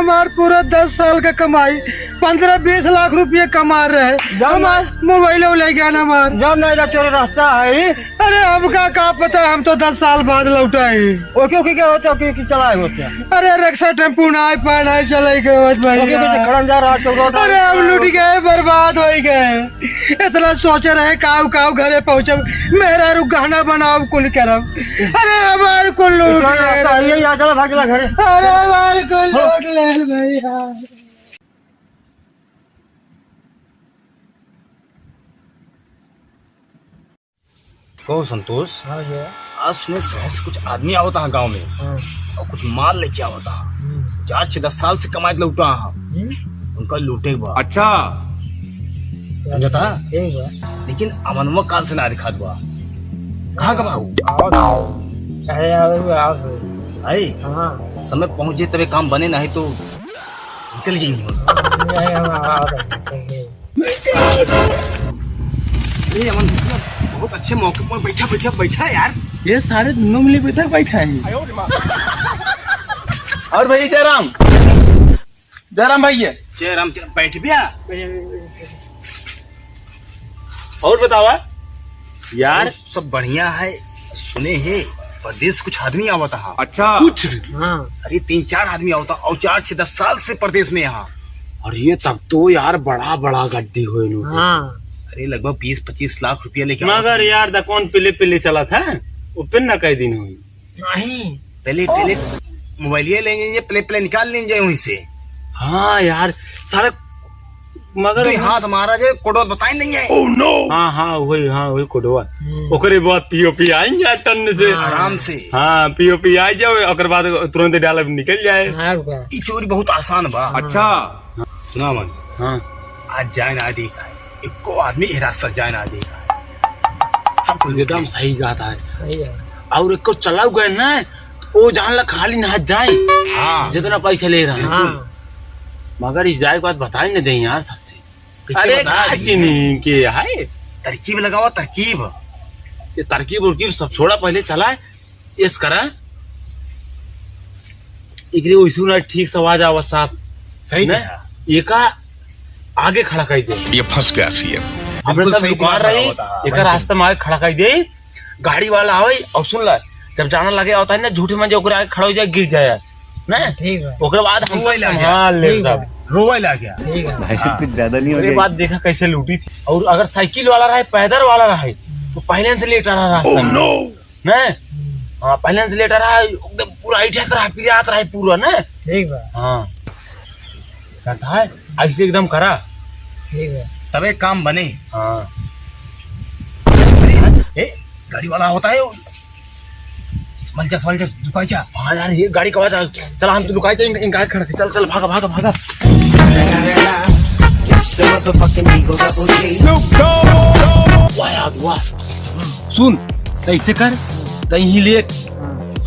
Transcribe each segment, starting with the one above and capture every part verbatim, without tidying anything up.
हमार पूरा दस साल का कमाई, पन्द्रह बीस लाख रुपये कमा रहे। जान हमार मोबाइल ले गया ना हमार। जान नहीं रहा, तेरा रास्ता है। अरे, हमका का पता, हम तो दस साल बाद लौटा है। ओके, ओके, क्या होता है? ओके, ओके, चला है, होता है। अरे, रिक्शा, टेम्पू, नाई, पाए, नाई चले के होत भाई। ओके, ओके, खड़न जा रहा, चल रहा, अरे, हम लूट गए, बर्बाद हो गए। इतना सोचे रहे, काव, काव घरे पहुँचब, मेहरारू गहना बनाव, कुल करब। अरे, हमार कुल लूट इतना ले रास्ता है, रहे। ये, ये, चला, भाग, चला घरे। अरे, हमार कुल हो। लूट ले भैया। कहो संतोष। हाँ भैया। आज सुने शहर से कुछ आदमी आवता है गाँव में। हाँ। और कुछ माल लेके आवता है। हम्म। चार छह दस साल से कमाए के लौटा है। हम्म। उनका लूटे के बा। अच्छा। समझता? ठीक बा। लेकिन अमनवा काल से ना दिखात बा। कहाँ का बा वो? आओ तो। अरे आओ, आओ तो। आई? हाँ। समय पहुँचे तबे काम बने, नहीं तो निकल जाएंगे। नहीं, हम आओ तो। ए, अमन भैया, बहुत अच्छे मौके पर बैठा, बैठा, बैठा यार। ये सारे दोनों मिले बैठा, बैठा है। और भाई जयराम, जयराम भाई ये। जयराम, जय-, बैठ भैया। और बतावा यार। और सब बढ़िया है। सुने है, परदेस कुछ आदमी आवता है। अच्छा। कुछ? हाँ। अरे, तीन चार आदमी आवता और चार छह दस साल से परदेस में यहाँ। अरे, तब तो यार बड़ा बड़ा गड्डी होए लोग। हाँ। अरे, लगभग बीस पच्चीस लाख रुपया लेके मगर आवता है। यार, द कौन पिले पिले चला था, वो पिन ना कह दिन हुई। नहीं। पहले, पहले मोबाइलिया ले लीजिए, पहले, पहले निकाल लीजिए वहीं से। हाँ यार, सारा मगर तो हाथ मारा जाए, कोडवा बताई नहीं है। Oh no! हाँ, हाँ, वही, हाँ, वही कोडवा। हम्म। ओकरे बाद पीओपी आई यार टन से। हाँ। आराम से। हाँ, पीओपी आ जाओ, ओकर बाद तुरंत डाल निकल जाए। हाँ, रुका। ई चोरी बहुत आसान बा। अच्छा। सुना मन। हाँ। आज जाए ना देखा है, एको आदमी ए रास्ता जाए ना देखा है। सब कुछ एकदम सही बात है। सही है। और एको चलाऊ गए ना, वो जान ला खाली ना जाए। हाँ। जितना पैसा ले रहा है। हाँ। मगर ई जाए के बाद बताई न दे यार सबसे। कैसे अरे बता का दी? चिन्ही के है? तरकीब लगावा, तरकीब। ये तरकीब उरकीब सब छोड़ा, पहले चला। यस करा। एकरे ओइसू ना ठीक से आवाज आवा साफ। सही ना? कहा। एका आगे खड़ा कर दे। ये फंस गया सीएम। हमरे बिल्कुल सब सही दुकान कहा रही, होता है। एका रास्ता में आगे खड़ा कर दे। गाड़ी वाला आवे और सुन ला, जब जाना लगे होता है ना, झूठे में जो ओकरे आगे खड़ा हो जाए, गिर जाए, ना? ठीक है। ओकरे बाद हम रोवे सब लग गया। संभाल ले ठीक सब। है। रोवे लग गया। ठीक है। भाई साहब, हाँ। कुछ ज्यादा नहीं हो गया? बात देखा कैसे लूटी थी। और अगर साइकिल वाला रहे, पैदल वाला रहे, तो पहले से लेटा रहा रास्ता में। Oh no! ना? हम्म। हाँ, पहले से लेटा रहा, एकदम पूरा ऐठत रहा, पिरात रहा पूरा, ना? ठीक बा। हाँ। करता है, ऐसे एकदम करा। ठीक है। तबे काम बने। हाँ। अरे, ए, गाड़ी वाला होता है वो। संभल जा, संभल जा, लुकाई जा। हाँ यार, ये गाड़ी का आवाज आ, चला हम तो लुकाई थे, इन, इन गाड़ी खड़ा थे। चल, चल, भागा, भागा, भागा। वाह यार, वाह। सुन, त ऐसे कर, त यहीं ले,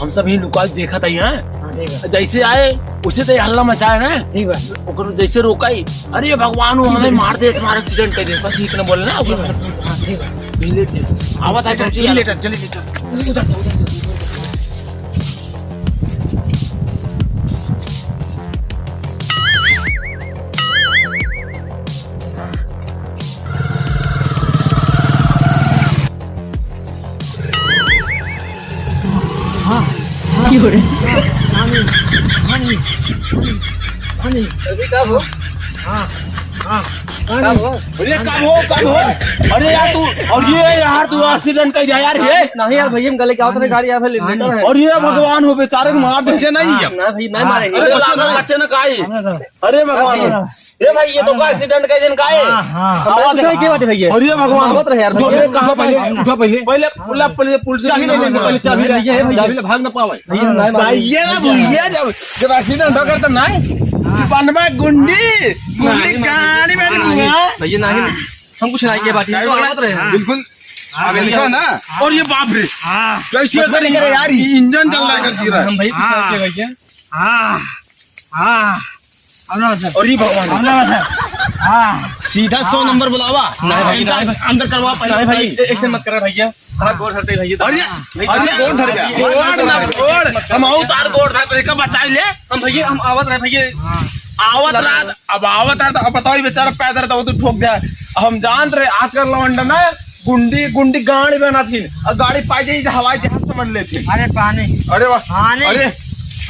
हम सब यहीं लुका के देखा था यहाँ। हाँ, ठीक है। जैसे आए, उसे तो ये हल्ला मचाए ना। ठीक है। ओकर जैसे रोकाई, "अरे भगवान, वो हमें मार दे, तुम्हारा एक्सीडेंट कर दे," बस इतना बोले ना। ठीक है। हाँ, ठीक है। यहीं ले, ले। आवा था, चल, चल, चल, चल, चल, चल। उधर, उधर, उधर। हाँ, हाँ। क्यों रे? हाँ, हाँ, हाँ, हाँ। अभी का हो? हाँ, हाँ, हाँ। का हो? अरे, का हो, का हो? अरे यार, तू, और ये यार, तू एक्सीडेंट कर दिया यार, ये। नहीं यार, भैया, हम गले क्या होता है, गाड़ी यहाँ पे ले-, लेटा है। और ये भगवान हो, बेचारे को मार दे। बच्चे नहीं है। ना भाई, नहीं मारेंगे। अरे, बच्चे ना, बच्चे ना, काई? अरे भगवान। ए भाई, ये तो का एक्सीडेंट का दिन का है? हाँ, हाँ। आवाज है। क्या बात है भैया? अरे भगवान। आवत रहे यार, उठा भैया। पहले, उठा पहले। पहले, पहले, पहले पुलिस चाबी ले लेंगे, पहले चाबी ले, भैया, भैया। चाबी ले, भाग ना पावे। भैया, नहीं, नहीं। भैया ना, भैया जब, जब एक्सीडेंट होकर तो नहीं, बनवा गुंडी, गुंडी नहीं, गाड़ी में नहीं, नहीं। भैया, नहीं, हाँ। हम कुछ नहीं किया, बात, ये तो आवत रहे हैं। बिल्कुल। हाँ, अब भैया। देखा ना? और ये बाप रे। हाँ। कैसे मतलब कर यार, इंजन चल रहा है, कर जी रहा है। हम भाई, कुछ नहीं किया भैया। हाँ, हाँ। अरे भगवान। हाँ। सीधा सौ नंबर बुलावा। नहीं भाई, इनका नहीं। अंदर करवा पहले। नहीं भाई। ए-, ऐसे मत करे भैया। हाँ, गोड़ धरते भैया। अरे, भैया, अरे, गोड़ धर गया। गोड़ ना, गोड़। हम आऊ तार गोड़ धरते, का बचाई ले। हम भैया, हम आवत रहे भैया। हाँ। आवत रहा, अब आवत रहा, अब बताओ, ये बेचारा पैदल रहता, वो तो ठोक दिया। हम जानत रहे, आजकल लवंडा ना, गुंडी, गुंडी गाड़ी बनात हिन, और गाड़ी पाई जाई, हवाई जहाज समझ लेत हिन। अरे पानी। अरे वाह। पानी। अरे,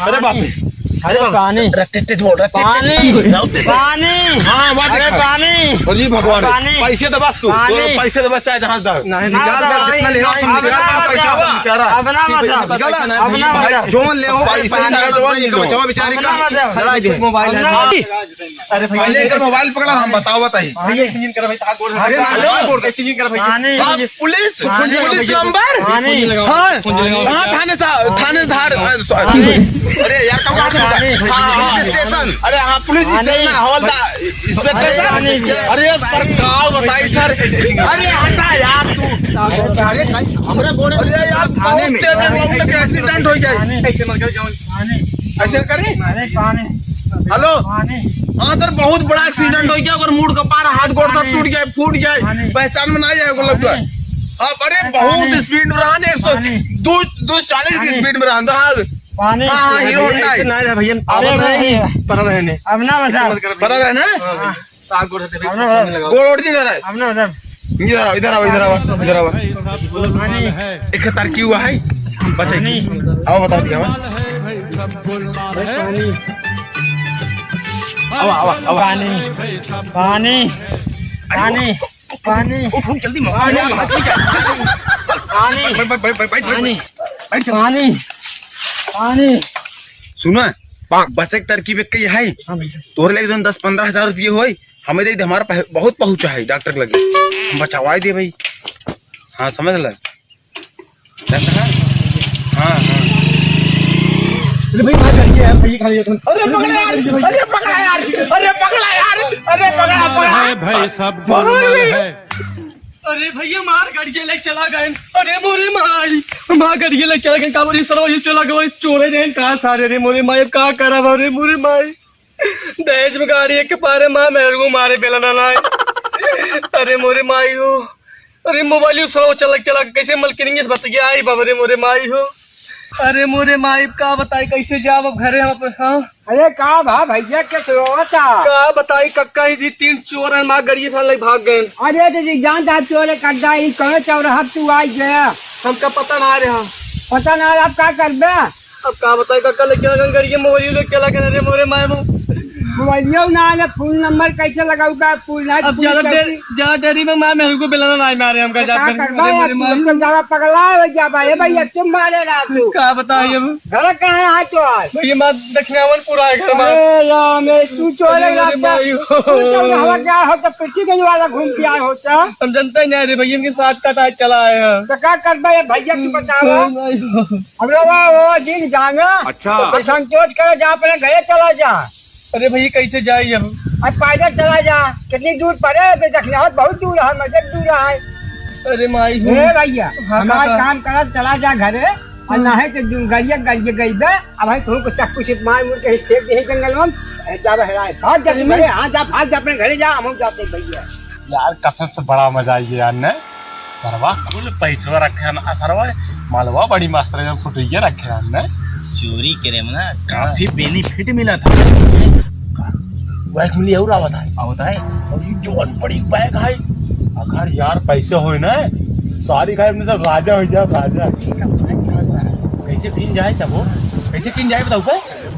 अरे बाप रे। पानी। अरे बाप रे। पानी। रत्ते तेज बोल, रत्ते तेज। पानी। रत्ते तेज। पानी। हाँ, बात अरे देखा। पानी। अरे भगवान। पानी। पैसे तो बस तू। पानी। पैसे तो बस चाहे जहाज दा। नहीं, ना, निकाल ना, बस, जितना ले, नहीं, सब अब निकाल, ना पैसा बताओ। बस निकाल। अब ना ठीक है, बताओ। निकाल। अब ना भाई, बताओ। जोन ले हो, भाई, पैसा पैसा निकाल, जोन भाई, ले लो। बचाओ बेचारे अब ना का। बताओ। लड़ाई दे। मोबाइल है। अब ना बताओ। अरे भाई, पहले इनका मोबाइल पकड़ा, हम बताओ, बताई। भाई, ऐसे नहीं कर भाई, हाथ गोड़ धर। अरे, अरे, हाथ गोड़, ऐसे नहीं कर भाई। पानी। हाँ, पुलिस, पानी। पुलिस नंबर? पानी। हाँ, फोन लगाओ। हाँ, थाने सा-, थाने धार, अ, सॉरी। पानी। अरे यार, कब बात होता है? पानी। हाँ, हाँ। पुलिस स्टेशन। अरे हाँ, पुलिस पानी। स्टेशन, हवलदार, इंस्पेक्टर अरे, साहब। पानी। अरे सर, का बताई सर? अरे हटा यार तू। अरे भाई, हमरा गोड़े अरे यार, थाने में। बहुत तेज है, बहुत तेज एक्सीडेंट हो जाए। पानी। ऐसे मत करो, जाओ। पानी। ऐसे करी? अरे पानी। हेलो? पानी। हाँ सर, बहुत बड़ा एक्सीडेंट हो गया, अगर मूड़ का पार, हाथ गोड़ सब पानी। टूट गया, फूट गया, पानी। पहचान में ना आया, ओकर लग गया। पानी। हाँ, अरे पानी। बहुत स्पीड में रहा ने, एक सौ, पानी। दो, दो चालीस की पानी। स्पीड में रहा था। पानी। हाँ, हाँ, हीरो होंडा है। ना है भैया, अरे अब ना नहीं। पता रहने। अब ना बता। पता रहना? हाँ। साथ गोड़ से अब ना बता। गोड़ ओढ़ दी जरा। अब ना बता। इधर आओ, इधर आओ, इधर आओ, इधर आओ। पानी। एक तार की हुआ है? बचे। पानी। आओ, बता दिया। पानी। आवा, आवा, आवा। पानी। पानी। पानी। पानी। उठ, उठ, जल्दी मार। पानी। पानी। बैठ, बैठ, बैठ, बैठ, बैठ, बैठ। पानी। बैठ जा। पानी। पानी। सुना, बचे के तरकीब एक ही है। हाँ भैया। तोहरे लगे जौन दस पन्द्रह हजार रुपये होई, हमें दे दे, हमारा पह-, बहुत पहुँचा है डॉक्टर के लगे, हम बचावाई दे भाई। हाँ, समझ ले। हाँ, हाँ। अरे भाई, भाग, गाड़ी है, भाई, खा लिया तुम। अरे पकड़ा यार, अरे पकड़ा यार, अरे पकड़ा यार, अरे पकड़ा, पकड़ा। है भाई, सब गोलमाल है। अरे भैया, मार गाड़िया लेके चला गए। अरे मोरे माई, मार गाड़िया लेके चला गए। का बोली सरवा, ये चला गए, चोरे जैन कहाँ सारे। अरे मोरे माई, अब का करब? अरे मोरे माई, दहेज में गाड़ी एक पारे, माँ मेहरगू मारे बेला ना लाए। अरे मोरे माई हो, अरे मोबाइल यू सरवा चला चला के कैसे मलकिनिया से बतिया आई बाबा रे मोरे माई हो। अरे मोरे माई, का बताई कैसे जाब अब घरे हम अपन, हाँ? अरे का भा भैया, के रोवता? का बताई कक्का, ई तीन चोर हैं, माँ गड़िए से लग भाग गए। अरे तो जी जानता चोर है कड्डा, ई कौन चौराहा तू आई गया? हमका पता ना रहा। पता ना रहा, अब का करबे? अब का बताई कक्का, लेके चला गन गड़िए, मोबाइल लेके चला गन रे मोरे माई मो। मोबाइलियो ना आने, फोन नंबर कैसे लगाऊ का? फोन ना, अब फोन ज्यादा कैसे? देर, ज्यादा देरी में माँ मेहरगू बेला ना मारे हमका तो जा का कर। करबा अरे यार, मोरे तू माई। एकदम ज्यादा पगला हो गया बा। ए भैया, तुम मारे रहा तू। का बताई अब? घर कहाँ है तो आज? भैया, माँ दक्षिणावन पूरा है घर में। अरे राम, ए, तू चोरे अरे, अरे, रास्ता। भाई हो। तू तो हवा गया हो तो पिट्ठी गंज वाला घूम के आए हो तो। हम जनता ही नहीं रे भैया, इनके साथ कटा चला आए हैं। तो का करबा ये भैया, तू बतावा। अरे भाई हो। अब रो वो, वो दिन जाना। अच्छा। तो संतोष करे, जा अपने घरे चला जा। अरे भैया, कैसे जाई अब? अब पैदल चला जा, कितनी दूर पड़े, अबे दक्षिणावन बहुत दूर है, मजे दूर है। अरे माई हो। ए भैया, हाँ, हमारा काका। काम करत चला जा घरे, और हम्म। ना है तो दू-, गड़िया, गड़िया गई बे, अब भाई तुमको चक्कू से मार मुड़ के फेंक दे जंगल में, ए, जा बे, हेराए, भाग जा अरे घरे, माई। हाँ, जा, भाग जा, अपने घरे जा, हम जाते हैं भैया। यार, कसम से बड़ा मजा आई है यार, ने? सरवा कुल पैसवा रखे हैं ना, सरवा, मालवा बड़ी मास्टर जब फुटैया रखे हैं ने। चोरी करे में ना काफी हाँ। बेनिफिट मिला था। वह एक मिली और आवत है। आवत है? और ये जौन बड़ी बैग है, अगर यार पैसे होए ना, सारी खाए अपने सब राजा हो जाए, राजा। कैसे किन जाए तब वो? कैसे किन जाए बताओ पे?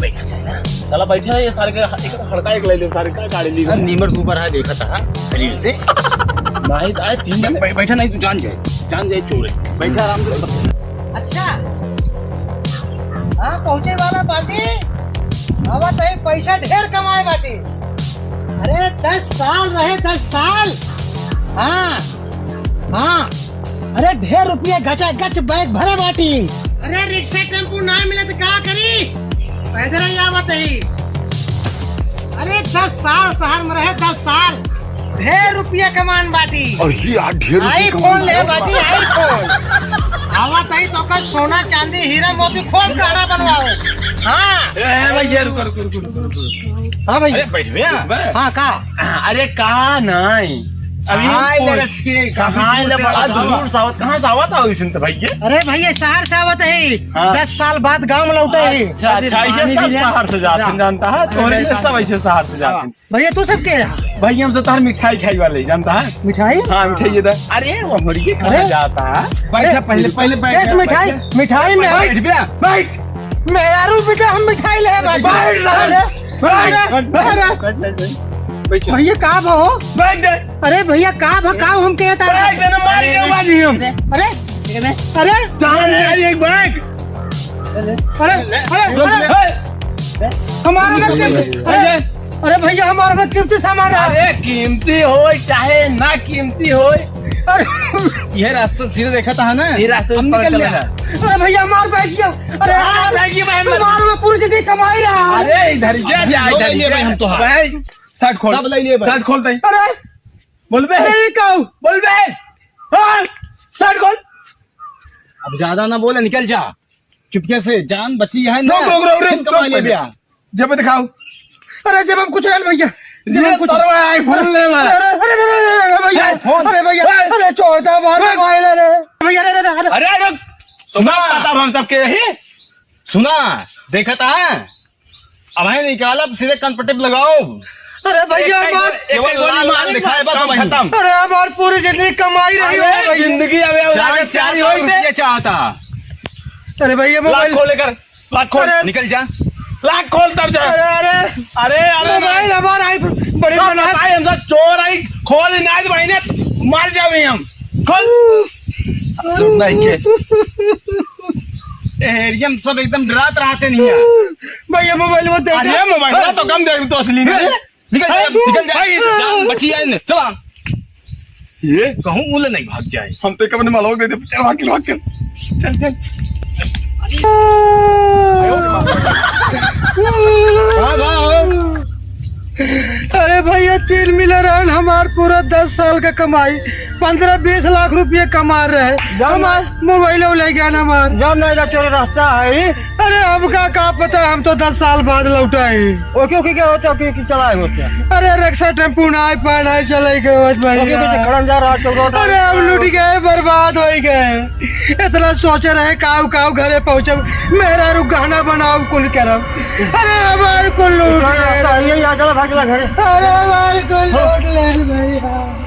बैठा जाए ना। साला बैठा है ये सारे के, एक हड़का एक ले ले सारे का गाड़ी ली। सर, नीमर के ऊपर है, देखा था शरीर से। नहीं तो आए तीन जने। बै-, बैठा नहीं, तू जान जाए, जान जाए चोर है। बैठा आराम से। अच्छा, हाँ, पहुँचे वाला बाटी। अब तो एक पैसा ढेर कमाए बाटी। अरे, दस साल रहे, दस साल। हाँ, हाँ। अरे ढेर रुपये गचा गच बैग भरे बाटी। अरे रिक्शा टेम्पू ना मिले तो का करी? पैदल ही आवत ही। अरे दस साल शहर में रहे, दस साल। ढेर रुपये कमान बाटी। और ये यार ढेर रुपये iPhone कमान ले बाटी। बाटी, iPhone। आवत ही तो का सोना चांदी हीरा मोती खोल गहना बनवाओ। हाँ। ए, ए, भैया, रुको, रुको, रुको, रुको, रुको। हाँ, भैया। अरे, बैठ भैया। हाँ, का? अरे, का नहीं? अभी हम सहाय ले पूछ-, रखिए, सहाय ले बड़ा दूर से आवत, कहाँ से आवत है वैसे तो भैया? अरे भैया, शहर से आवत है। हाँ। दस साल बाद गाँव में लौटे है। अच्छा, अच्छा, ऐसे सब शहर से जाते हैं, जानता है? तोरे ये सब ऐसे शहर से जाते हैं। भैया, तू सब के है? भाई, हम सब तार मिठाई खाई वाले, जानता है? मिठाई? हाँ, मिठाई ये दा। अरे, वो मुर्गी खाना अरे? जाता है। बैठ जा, पहले, पहले बैठ कैसे जा, मिठाई? बैठ जा। मिठाई में बैठ बे, बैठ। मेहरारू भी तो हम मिठाई ले बैठ, बैठ, बैठ, अरे, बैठ, अरे, बैठ, अरे। बैठ, बैठ, बैठ। बैठ जा। भैया, का भा हो? बैठ जा। अरे भैया, का भा, का हम कहता है? बैठ जा, ना मार के बाजी हम। अरे, अरे। जान ले, एक बैठ। अरे, अरे, अरे, अरे, हमारा मत कीमती, अरे, अरे भैया, हमारा मत कीमती सामान है। अरे, कीमती होय चाहे ना कीमती होय। अरे। ये रास्ता सीधे देखा था ना? ये रास्ता हम निकल लिया। अरे भैया, हमार बैग किया। अरे, हाँ, अरे, बैग ही मैं तुम्हारे में पूरी जिंदगी कमाई रहा है। अरे, इधर जा, अभी जा, इधर ले जा। भाई, हम तो हाँ। भाई, शर्ट खोल। सब ले लिए भाई। शर्ट खोल भाई। अरे। बोल बे। अरे, ये का हो? बोल बे। हाँ, शर्ट खोल। अब ज्यादा ना बोले, निकल जा। चुपके से, जान बची है ना? रुक, रुक, रुक, रुक, फिर कमा रुक, ले रुक। भैया। जब दिखाओ। अरे, जब हम कुछ नहीं भैया, जब ये हम कुछ सरवा iPhone ले ला। अरे, अरे, अरे, अरे, अरे, भैया, iPhone। अरे, भैया, अरे। अरे, छोड़ दे, मार, अरे। मार, अरे। भैया, अरे, अरे, अरे। अरे, रुक। सुना। पता हम सबके यही। सुना, देखा था? अब है निकालब, सीधे कान पर टेप लगाओ। अरे भैया, एक, हमार एक, एक, केवल एक, लाल, लाल एक, दिखाए बस काम भाई। खत्म। अरे, हमार पूरी जिंदगी कमाई रही अरे, है भैया। जिंदगी अबे जान, जान, चार लाख होई थे। रुपया चाहता। अरे भैया, लाख मोबाइल खोल लेकर। लाख खोल, अरे। निकल जा। लाख खोल तब जा। अरे, अरे। अरे, अरे, मोबाइल हमारा iPhone बड़ी सब बना बताए, हम सब चोर आई, खोल ना दे भाई ने, मार जावे हम। खोल। सुन भाई के। ए, एरिया में सब एकदम डरात रहते नहीं है। भैया, मोबाइल मत दे। अरे, मोबाइल तो कम दे, तो असली नहीं है। निकल जा, अरे, निकल जा। भाई, जान बची है ने। चला। ये? कहूँ उले नहीं भाग जाए। हम तो कब ने मालूम दे दे। चल, भाग, भाग, चल। चल, चल। हाँ, हाँ, हाँ। अरे भैया, तीन मिले रहन, हमार पूरा दस साल का कमाई, पन्द्रह बीस लाख रुपये कमा रहे। जान हमार मोबाइल ले गया ना हमार। जान नहीं रहा, तेरा रास्ता है। अरे, हमका का पता, हम तो दस साल बाद लौटाई। ओके, ओके, क्या होता है? ओके, ओके, चलाए होते हैं। अरे, रिक्शा, टेम्पू, नाई, पानाई चले के होत भैया। ओके, ओके, खड़न जा रहा, चल रहा। अरे, हम लूट गए, बर्बाद हो गए। इतना सोचे रहे, काव, काव घरे पहुँचब, मेहरारू गहना बनाओ, कुल करब। अरे, हमार कुल लूट गए। ये आ, चला, भाग, चला घरे। अरे, हमार कुल लूट ले भैया।